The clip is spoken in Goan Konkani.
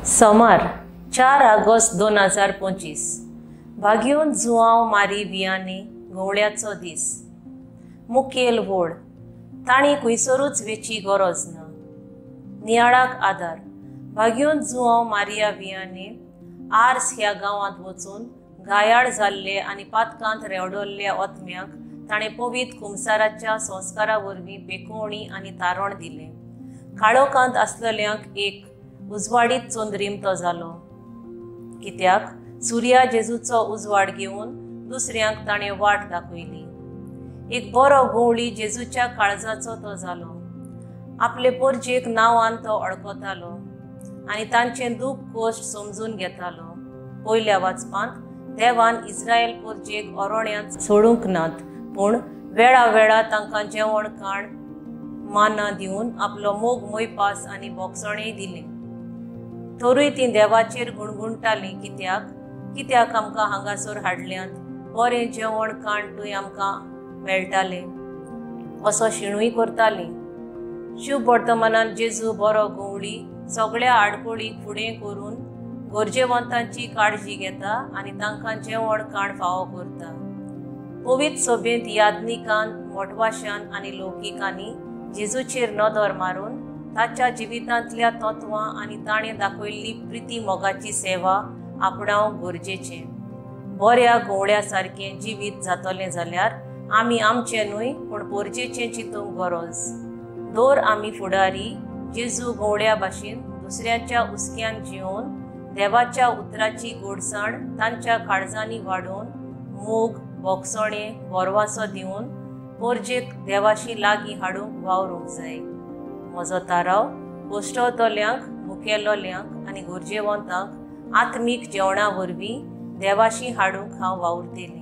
सोमार 4 ऑगस्ट 2025 भाग्योन जुआंव मारी वियानी गवळ्याचो दीस. मुखेल वोड तांणी खुंयसरूच वेची गरज ना. नियाळाक आदार भाग्योन जुआंव मारिया वियानी आर्स ह्या गांवांत वचून घायाळ जाल्ले आनी पातकांत रेवडल्ल्या ओतम्याक ताणें पवित्र कुमसाराच्या संस्कारा वरवीं बेकोवणी आनी तारण दिलें. काळोखांत आसलेल्यांक एक उजवाडीत चंद्रीम तो जालो. कित्याक सुर्या जेजूचो उजवाड घेवन दुसऱ्यांक ताणें वाट दाखयली. एक बरो गवळी जेजूच्या काळजाचो तो जालो. आपले पोरजेक नांवान तो अडकतालो आनी तांचें दूख कश्ट समजून घेतालो. पयल्या वाचपांत देवान इस्रायल पोरजेक ओरोण्यांत सोडूंक नात, पूण वेळा वेळा तांकां जेवण खाण मानां दिवन आपलो मोग मोयपास आनी बोगसणेय दिलें. तरूय तीं देवाचेर गुणगुणटालीं, कित्याक कित्याक आमकां हांगासर हाडल्यांत, बरें जेवण खाण थंय आमकां मेळटालें असो शिणूय करतालीं. शुभ वर्तमानान जेजू बरो गवळी सगळ्या आडकोळीक फुडें करून गरजेवंतांची काळजी घेता आनी तांकां जेवण खाण फावो करता. पवित्र सभेंत याज्ञिकान, मोटवाशान आनी लौकिकांनी जेजूचेर नदर मारून ताच्या जिवितांतल्या तत्वां आनी ताणें दाखयल्ली प्रिती मोगाची सेवा आपणावंक गरजेचें. बऱ्या गवळ्या सारकें जिवीत जातलें जाल्यार आमी आमचें न्हय पूण पोरजेचें चिंतूंक गरज. दर आमी फुडारी जेजू गवळ्या भाशेन दुसऱ्यांच्या हुस्क्यान जिवन देवाच्या उतराची गोडसाण तांच्या काळजांनी वाडोवन मोग, बोगसणे, बोरवासो दिवन पोरजेक देवाशी लागीं हाडूंक वावरूंक जाय. म्हजो ताराव कोश्टवतल्यांक, मुखेलोल्यांक आनी गरजेवंतांक आत्मीक जेवणा वरवीं देवाशी हाडूंक हांव वावुरतलें.